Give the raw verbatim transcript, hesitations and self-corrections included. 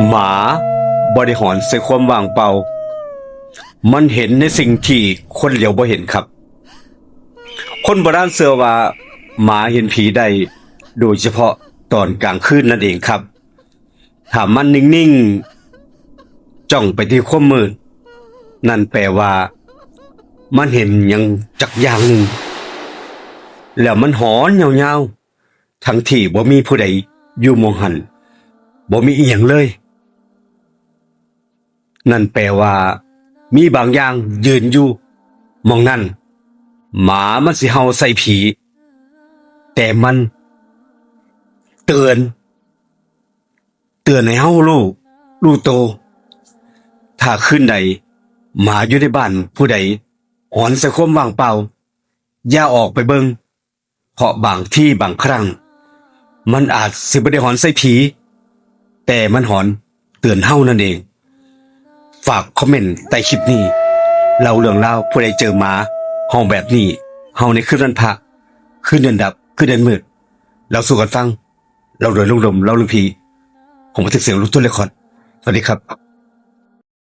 หมาบ่ได้หอนใส่ความว่างเปล่า มันเห็นในสิ่งที่คนเหลียวบ่เห็นครับ คนโบราณเชื่อว่าหมาเห็นผีได้ โดยเฉพาะตอนกลางคืนนั่นเองครับ ถ้ามันนิ่งๆ จ้องไปที่ความมืด นั่นแปลว่า มันเห็นหยังจักอย่างหนึ่ง แล้วมันหอนยาวๆ ทั้งที่บ่มีผู้ใดอยู่หม่องหั้น บ่มีอีหยังเลย นั่นแปลว่า มีบางอย่างยืนอยู่หม่องนั้น หมามันสิเห่าใส่ผี แต่มัน เตือน เตือนให้เฮารู้ รู้โต ถ้าคืนใด หมาอยู่ในบ้านผู้ใด หอนใส่ความว่างเปล่า อย่าออกไปเบิ่ง เพราะบางทีบางครั้ง มันอาจสิบ่ได้หอนใส่ผี แต่มันหอนเตือนเฮานั่นเอง ฝากคอมเมนต์ใต้คลิปนี้ เล่าเรื่องราวผู้ใดเจอหมาเห่าแบบนี้ เห่าในคืนวันพระ คืนเดือนดับ คืนเดือนมืด เล่าสู่กันฟัง เล่าโดยลุงดม เล่าเรื่องผี ผมบันทึกเสียงลุงทุ่นเรคคอร์ด สวัสดีครับ